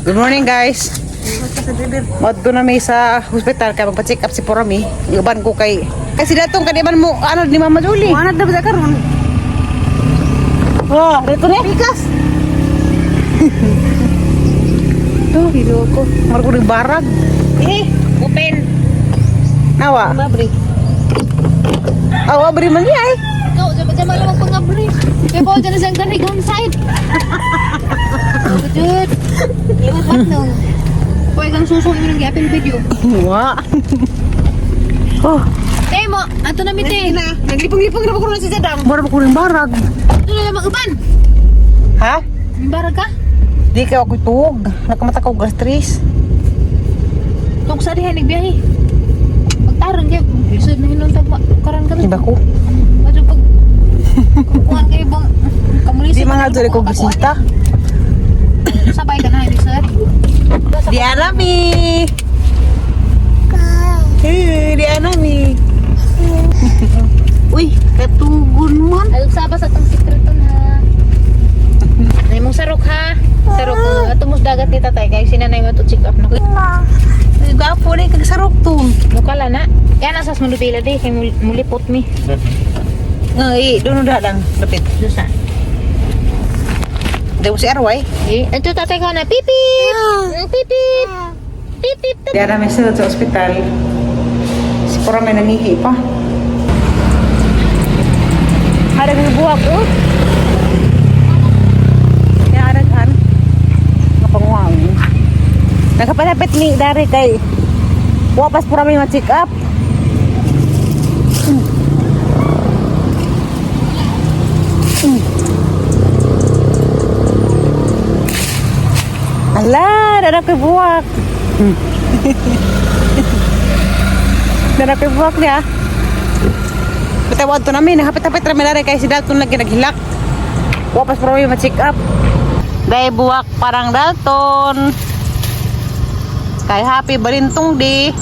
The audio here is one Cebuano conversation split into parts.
Good morning, guys. Madto na mi sa hospital kay magpa-check up si Porami. Uban ko kay kasi datong kaniban mo ano ni Mama Julie. Ano na ba karon? Wah, dito ni. Pikas. To, hido ko. Marko ni barag. Eh, open. Nawa. Mabri. Aw, abri man niya ay. Ikaw, jama jama lang magpangabri. Kaya po dyan sa garigon side. Good. Iwan nung. Pwede kang suso yung nang apple video. Wa. Oh, Te mo, ato na mi te. Naglipong-lipong na ba ko na si Jadang? Mura ba ko ning barag? Ato na lamang uban. Ha? Mimbarag ka? Di ka ako tuog. Nakamata ko gas tres. Tug sa diha nagbiyahe. Pagtaron kay lisod na hinong tagma karon karon. Di ba ko? Ato pag kukuhan kayo bang kamulisod. Di mga dyan ko bisita. Sabay ka na, lisod. Di anami. Eh, di anami. Uy, katugon man. Ay, saba sa tong sikreto na. Nay mong sarok ha. Sarok. Ato mos dagat ni tatay kay sinanay mo to check up na ko. Uy, gapo ni kag sarok to. Mukala na. Yan asas mulupila di kay mulipot mi. Ay, doon na lang lapit. Dusa. Di mo si Arway. Eh, ato tatay ka na pipip. Pipip. Pipip. Di anami sa ospital. Si Pura may nangihi pa. Harag ng buwak, oh. Kaya araghan. Kapanguang. Nakapalapit ni dari kay wapas pura may ma-check up. Ala, dara ko'y buwak. Dara ko'y buwak niya. Bitawad to namin, nahapit-hapit rami nari kay si Dalton lagi naghilak. Wapas pura may ma-check up. Dahil buwak parang Dalton. Kay happy balintong di.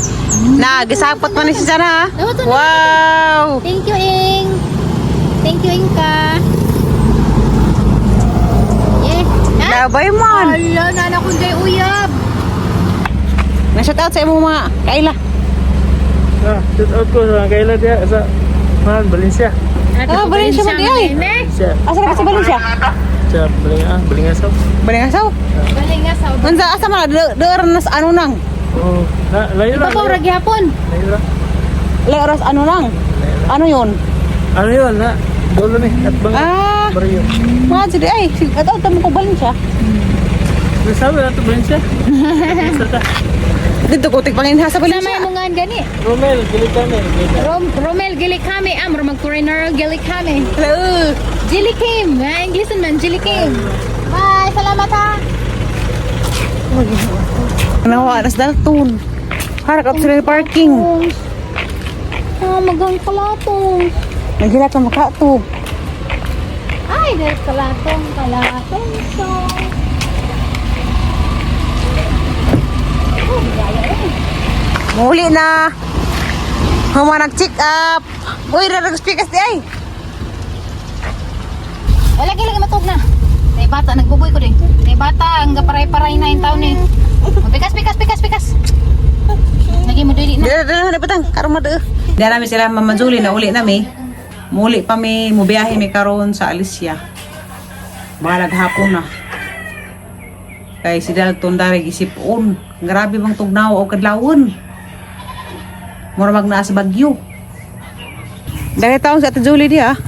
Na, gisapot man ni si Sana. Wow! Thank you, Ing. Thank you, Ingka. Yeah. Ah? Labay man. Ala, nana kong jay uyab. Na-shout out sa imong mga kaila. Ah, shout out ko sa kaila diya sa Man, Valencia. Ah, Valencia man di ay. Valencia. Asa na ka sa Valencia? Sa Balinga, Balingasaw. Balingasaw. Balingasaw. Unsa asa man door nas ano nang? Oh, na layo ra. Iba pa ra gihapon. Layo ra. Lay oras ano nang? Ano yon? Ano yun na? Dolo ni at bang Ah, baryo. mga jud ay, ato tamo ko Valencia. Sabi na to Valencia. Sa ta. Dito ko tigpangin ha sa Sama Valencia. mo nga gani. Romel, Gilikame. Romel Gilikame am ah, mag foreigner Gilikame. Hello. Jilly Kim. Ah, English man Jilly Kim. Bye, salamat ha. Nawa nas Dalton. Harap up sila parking. Ah, magang kalatong. Naghilak ka makato. Ay, dahil kalatong, kalatong so. Oh, gaya eh. Muli na. Huma nag-check up. Uy, rarag speakers di ay. Ay, lagi lagi matug na. May bata, nagbuboy ko din. May bata, ang paray-paray na yung taon eh. Oh, pikas, pikas, pikas, pikas. Lagi mo dili na. Dili dili na patang karon mo dili. Dara mi sila Mama Julie na uli na mi. Muli pa mi mubiyahe mi karon sa Alicia. Balag hapon na. Kay si Dalton dari gisipon. Grabe bang tugnaw og kadlawon. Mura mag naa sa Bagyo. Dali taong sa Ate Julie di ah.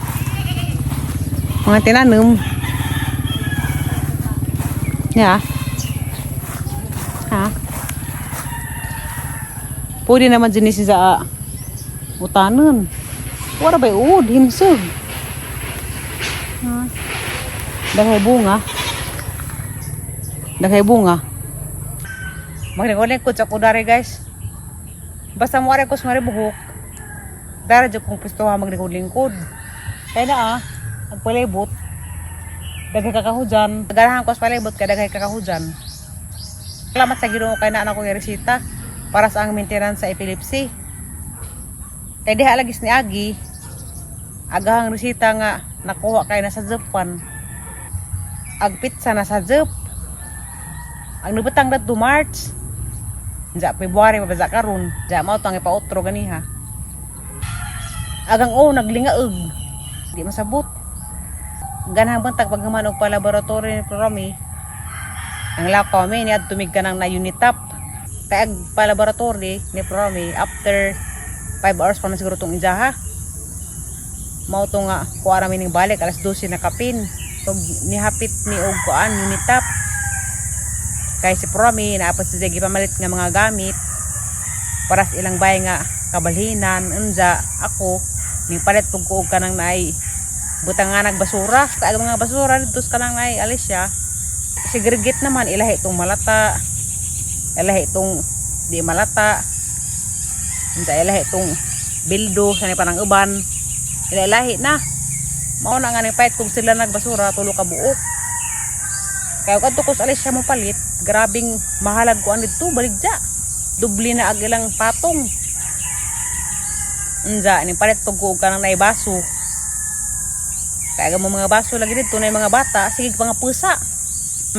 Mga tinanom. Ya. Ha? Pwede naman din siya sa utanon. Wala ba uod, himsog. Ha? Daghay bunga. Daghay bunga. Maglingkod ko sa kudari, guys. Basta mo ko sa buhok. Dara jud kong pisto ha maglingkod-lingkod. Kaya na ah, agpalibot. Daghay kakahujan. Ganahan ko sa palibot kay daghay kakahujan. Salamat sa Ginoo kay naa ko resita para sa ang maintenance sa epilepsy. Kay diha lagis ni Agi, agahang resita nga nakuha kay nasa Japan. Ag pizza na sa Jap. Ang nabutang na to March. Unsa February pa ba karon? Diya mao to ang ipautro ganiha. Agang o naglingaog. Di masabot. Ganang bantag paghuman og pa laboratory ni Promi. Ang lakaw mi niadto tumig ka ng na unitap. Kay ag pa laboratory ni Promi after 5 hours pa man siguro tong ijaha. Mao to nga kuha ra mi ning balik alas 12 na kapin. So nihapit ni og kuan unitap. Kay si Promi naapot si Ziggy pamalit nga mga gamit para sa ilang bay nga kabalhinan unja ako ning palit pug ko og kanang naay butang nga nagbasura kay ang mga basura didto sa kanang naay Alicia. Segregate naman, ilahi itong malata, ilahi itong di malata, unsa ilahi itong bildo sa parang uban, ilahi na. Mao na nga ning pait kung sila nagbasura tulo ka buok. Kaya kadto ko sa Alicia mo palit, grabing mahalag ko ang didto baligja. Dubli na ag ilang patong. Unja ning palit pag ko og kanang naibaso. Kaya mo mga baso lagi dito na yung mga bata, sige pa nga pusa.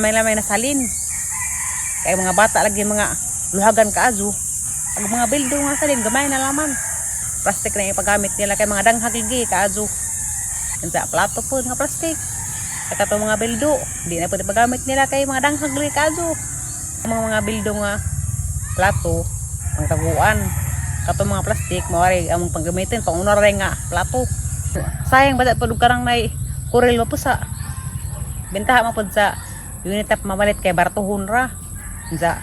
May lamay na salin. Kaya mga bata lagi mga luhagan kaazo. Ang mga bildo nga salin, gamay na laman. Plastic na ipagamit nila kay mga danghag lagi kaazo. Unsa plato po nga plastic. Saka to mga bildo, di na pwede pagamit nila kay mga danghag lagi kaazo. Ang mga bildo nga plato, pangtaguan. Kato mga plastic, mawari among panggamitin, panguna rin nga plato. Sayang ba pag karang nay kuril mo po sa bentaha mo pod sa unit up mamalit kay baratuhon ra. Unsa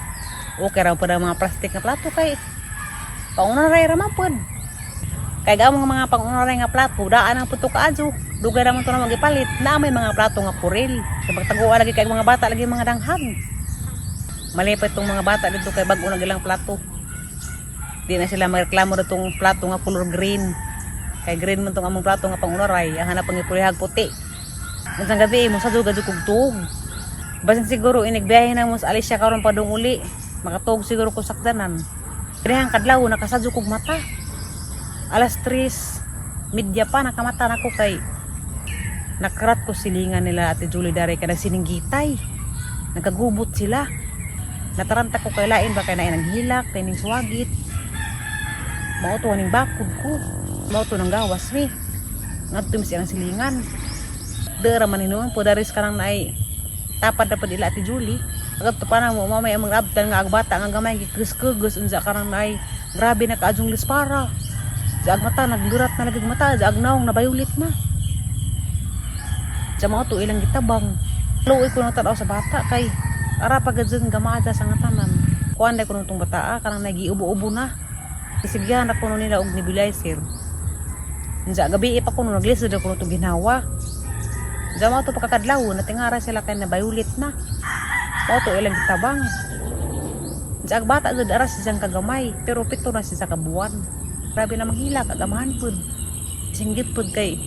okay ra pod ang mga plastic nga plato kay panguna ray ra man pod. Kay gamong mga panguna ray nga plato, daan ang puto kaadyo. Dugay ra man to na magipalit. Na may mga plato nga kuril. Kay pagtaguan lagi kay mga bata lagi mga danghag. Malipit tong mga bata dito kay bag-o na ilang plato. Di na sila magreklamo na tong plato nga color green. Kay green man tong among plato nga pangunaray, ang hanap ang ipulihag puti. Unsang gabi mo sa duga kog tuog. Basin siguro inigbiyahe na mo sa Alicia karon padung uli. Makatuog siguro ko sakdanan. Direhang kadlaw nakasadyo kog mata. Alas 3:30 pa nakamata nako kay nakrat ko silingan nila Ate Julie dare kay nagsininggitay. Nagkagubot sila. Nataranta ko kay lain ba kay nain ang hilak, kay ning suwagit. Mao to aning bakod ko. Mao to nang gawas mi. Ngadto mi silang silingan. Dara man hinuon po daris kanang naay tapad na pud ila Ate Julie. Agadto pa na mo mamay ang mga abtan nga ag bata nga gamay gikes-kegos unsa karang naay grabe na kaadjong lispara. Sa ag mata naglurat na nagig mata, sa ag naong nabayulit na. Sa mao to ilang gitabang. Luoy ko nang tanaw sa bata kay ara pa gud gamada sa nga tanan. Kuan ko nung tong bata ah, kanang nagiubo-ubo na. Isigyan na kuno nila og nebulizer. Unsa gabi pa kuno naglisod ako nung ginawa. Unsa mao to pagkakadlaw natingara sila kay nabayulit na. Mao to ilang gitabang. Unsa ag bata gud ara siyang kagamay pero 7 na siya sa kabuan. Grabe na manghila kagamahan pud. Singgit pud kay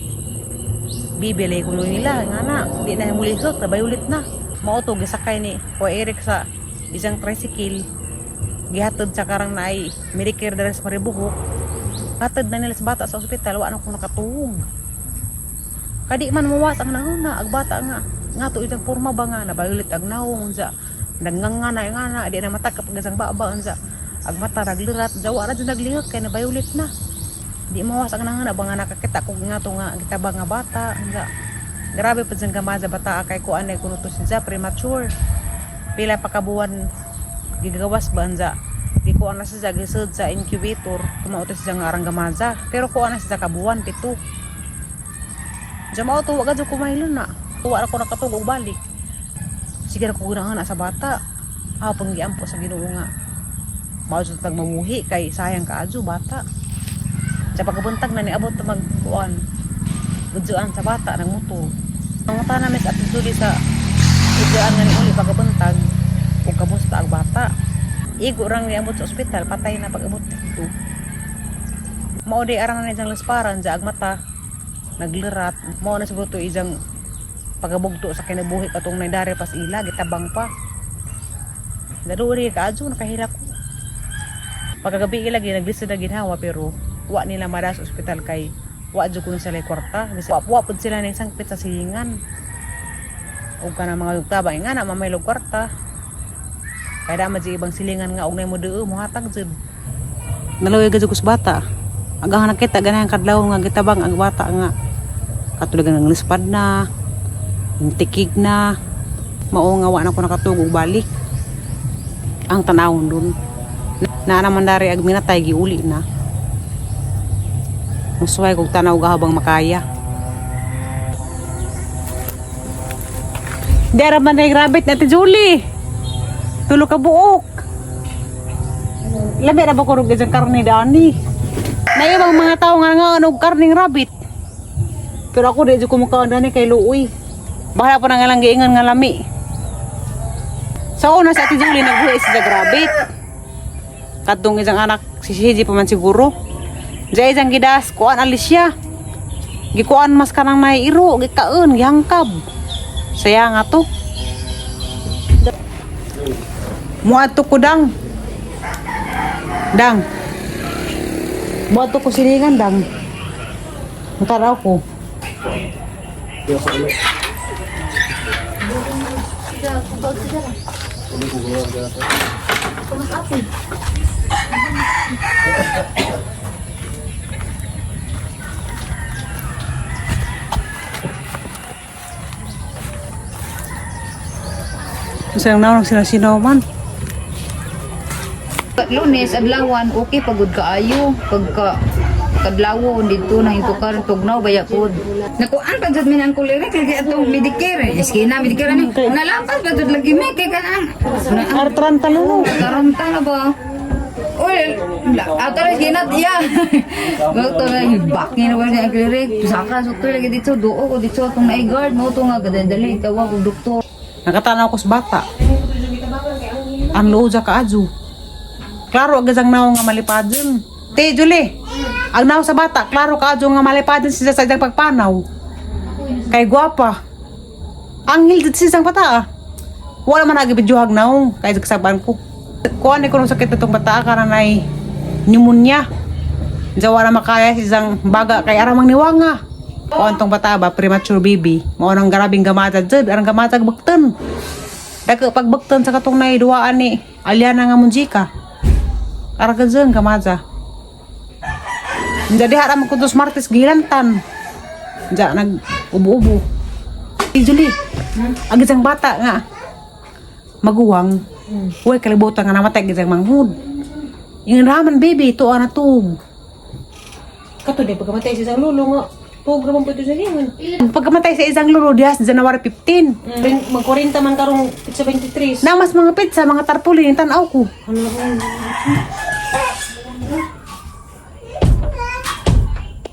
bibili ko nila nga na di na mulihok nabayulit na. Mao to gisakay ni Kuya Eric sa isang tricycle gihatod sa karang naay Medicare diri sa Maribuhok. Hatod na nila sa bata sa ospital, wa na ko nakatuog. Kadi man muwas ang nahuna ag bata nga nga to isang porma ba nga nabayulit ag naong unsa nagnganga na nga na di na mata kapag isang baba unsa ag mata naglurat jawa ra jud naglihok kay nabayulit na. Di mawas ang nahuna ba nga nakakita ko nga to nga kita ba nga bata unsa grabe pud sang gama sa bata kay kuan ay kuno to siya premature. Pila pa ka buwan gigagawas ba unsa di ko na siya gisud sa incubator tumao to siya nga arang gamaza pero kuan na siya kabuwan 7. Diyan mao to, wag ko mahilo na. Wa ra ko nakatug og balik. Sige ra ko gunahan na sa bata. Ah, panggiampo sa Ginoo nga. Mao jud tag mamuhi kay sayang kaadyo bata. Sa pagkabuntag na niabot ta magkuan. Gudyoan sa bata nang motor. Panguta na mis at Julie sa gudyoan nga ni uli pagkabuntag ug kamusta ang bata. Igo rang niabot sa ospital, patay na pag-abot dito. Mao di arang na isang lasparan sa agmata naglirat mao na siguro to isang pagabugto sa kinabuhi katong naydari pas ila gitabang pa naduuri kaadyo nakahila ko pagkagabi ila ginaglisod na ginhawa pero wa nila mada sa ospital kay wa jud kuno sila kwarta. Bisag wa pud sila ning sangpit sa silingan ug kanang mga yugtaba nga na mamay og kwarta. Kaya man ibang silingan nga ugnay mo deo mohatag jud. Naluoy gud ko sa bata. Agahan nakita ganahan kadlaw nga gitabang ang bata nga katulad ng lispad na, yung tikig na, mao nga wa na ko nakatugog balik. Ang tanawon dun. Na naman dari ag minatay giuli na. Musuway kog tanaw gahabang makaya. Di ara man ay rabbit na Julie. Tulo ka buok. Labi ra ba ko rug isang karne dani. Na ibang mga tao nga nga og karning rabbit. Pero ako di jud ko mukaon dani kay luoy. Bahala pa na nga lang giingon nga lami. Sa una sa Ate Julie nagbuhi siya rabbit. Kadtong isang anak si CJ pa man siguro. Diya isang gidas, kuan alis siya. Gikuan mas kanang naiiro, gikaon, gihangkab. Saya nga to. Muadto ko dang. Dang. Muadto ko silingan dang. Mutaraw ko. Silang naon sila sinaw man. Lunes, adlawan, okay, pagod kaayo. Pagka kadlawon dito na hintukar tugnaw baya pod. Nakuan pa jud min ang kulirik lagi atong Medicare. Eskina Medicare ani. Nalampas pa jud lagi mi kay kanang. Artran taluno. Taranta na ba? Oy, ato ra ginat iya. Gusto na bak ni na ang kulirik. Saka sukto lagi dito duo ko dito atong naigard mo to nga gadali tawag og doktor. Nakatanaw ko sa bata. Ang loo sa kaadyo. Klaro ang gazang naong nga malipadon. Te, Julie. Ang naong sa bata, klaro kaadyo nga malipadon siya sa isang pagpanaw. Kay gwapa. Anghel dito siya bata ah. Wala man nagibidyohag naong kay kasabaan ko. Kuha ni ko nung sakit itong bata ka na nay pneumonia. Diyan wala makaya sa isang baga kay aramang niwanga. Kuha tong bata ba, premature baby. Mao nang garabing gamata dyan, arang gamata baktan. Dagko pagbaktan sa katong nay duwaan ni Aliana nga munjika. Ara ka dyan gamata. Jadi haram ko dos Martes gilantan. Diyan nag ubo-ubo. Eh, Julie, ang isang bata nga maguwang. Uy, kalibutan nga namatay isang manghud. Yung raman baby, tuwa na tug. Kato di pagkamatay sa isang lolo nga. Tug naman po ito sa lingon. Pagkamatay sa isang lolo diha sa January 15. Mag-40 man karong pizza 23. Na mas mga pizza, mga tarpaulin, yung tanaw ko.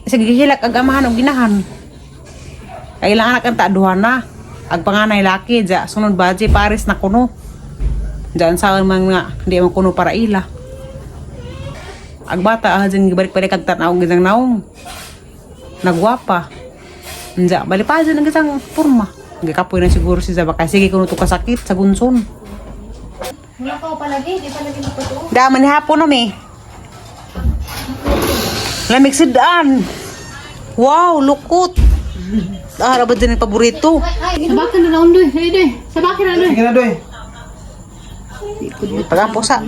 Sige, gihilak ang amahan og ginahan. Kay ilang anak ang taaduhan na. Ang panganay laki, dya, sunod baji, pares na kuno. Diyan sa man nga, hindi man kuno para ila. Ag bata, ah, dyan gibalik-balik ang tanaw gisang naong. Nagwapa. Diyan, balipa dyan ang gisang purma. Gikapoy na siguro si Zaba kasi sige kuno to kasakit sa gunson. Wala ka palagi, di palagi magpatuo. Daman ni hapon nami. Lamig sidaan. Wow, lukot. Ah, rabad din ang paborito. Sabakin na naon doy, hey doy. Sabakin na doy. Sige na doy. Pagapo sa.